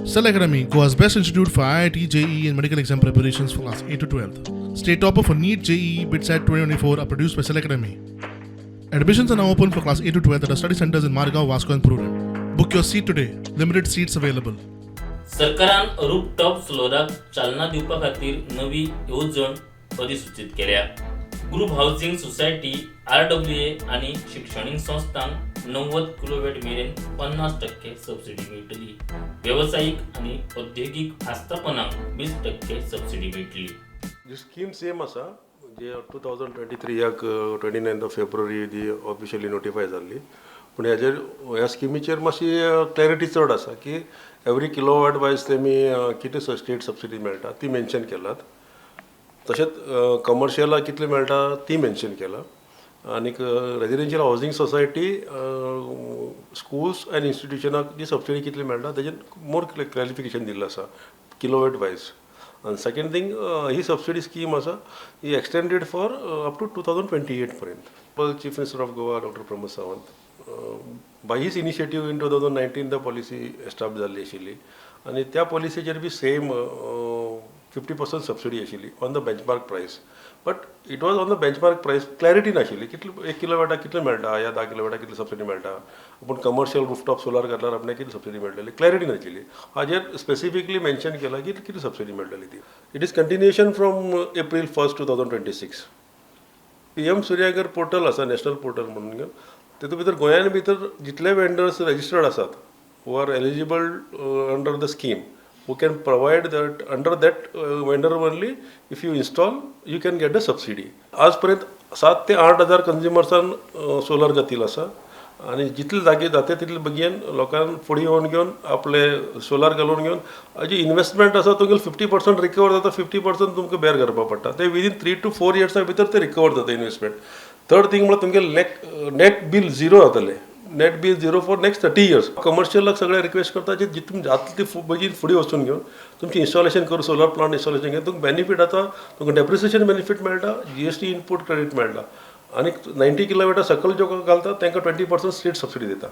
Cell Academy, Goa's best institute for IIT, JEE, and medical exam preparations for class 8 to 12. State topper for NEET, JEE, BITSAT 2024 are produced by Cell Academy. Admissions are now open for class 8 to 12 at our study centers in Margao, Vasco, and Prudent. Book your seat today. Limited seats available. सरकारान रुपटॉप सोलराक चालना दिवपा खातीर नवी येवजण अधिसूचीत केल्या. Group housing society, RWA आनी शिक्षणीक संस्थांक 90 किलोवॅट मेरेन 50% सबसिडी मेळटली. वेवसायीक आनी औद्योगीक आस्थापनांक 20% सबसिडी मेळटली. जी स्कीम सेम आसा, जे 2023 याक 29 ऑफ फेब्रुवारी ती ऑफिशियली नोटिफाय जाल्ली. पूण हेजेर, ह्या स्किमीचेर मातशी क्लॅरिटी चड आसा की एवरी किलोवॉट वायज तेमी कितें स्टेट सबसिडी मेळटा ती मेन्शन केलात. तशेंच कमर्शियलाक कितले मेळटा ती मेन्शन केलां आनीक residential housing society, schools and इन्स्टिट्युशनाक जी सबसिडी कितली मेळटा तेजेर मोर क्लॅरिफिकेशन दिल्लें आसा किलोवॅट वायज. आनी सेकंड थींग, ही सबसिडी स्कीम आसा ही extended for up to 2028 पर्यंत. Chief Minister of Goa, Doctor Pramod Sawant, by his initiative in 2019 the policy establish जाल्ली आशिल्ली आनी त्या पॉलिसीचेर बी सेम 50% सबसिडी आशिल्ली on the benchmark price, but it was on the benchmark price. Clarity नाशिल्ली कितले, 1 किलोवॅटाक कितले मेळटा या 10 किलोवॅटाक कितली सबसिडी मेळटा. पूण कमर्शियल रुफटॉप सोलार घातल्यार आपल्याक कितली सबसिडी मेळटली, क्लॅरिटी नाशिल्ली. हाजेर स्पेसिफिकली मेन्शन केलां की कितली सबसिडी मेळटली ती. It is continuation from April 1, 2026. PM Surya Ghar portal आसा, नॅशनल पोर्टल म्हणून घेवन, तितून भितर गोंयान भितर जितले वेंडर्स रजिस्टर्ड आसात who are eligible under the scheme, who can provide that, under that vendor only if you install, you can get the subsidy. आज पर्यंत 7 ते 8 हजार कंज्युमर्सान सोलर घातिल्लो आसा आनी जितले जागे जाता तितले बेगीन लोकांक फुडें येवन घेवन आपले सोलार घालून घेवन हाजी इन्वेस्टमेंट आसा तुमगेले 50% रिकवर जाता, 50% तुमकां बेर करपाक पडटा. ते विदीन 3 टू 4 इयर्सा भितर ते रिकवर जाता इन्वेस्टमेंट. थर्ड थींग म्हळ्यार तुमगेले नेट बील झिरो जातलें, net bill zero for next 30 years. कमर्शियलाक सगळे रिक्वेस्ट करता की जितून जातले ती बेगीन फुडें वचून घेवन तुमचें इन्स्टॉलेशन करून, सोलर प्लांट इन्स्टॉलेशन घेवन तुमकां बेनिफीट जाता. तुमकां डेप्रिसिएशन बेनिफीट मेळटा, जीएसटी इनपूट क्रेडीट मेळटा आनी 90 किलोमिटर सकयल ज्यो घालता तांकां 20% स्टेट सबसिडी दिता.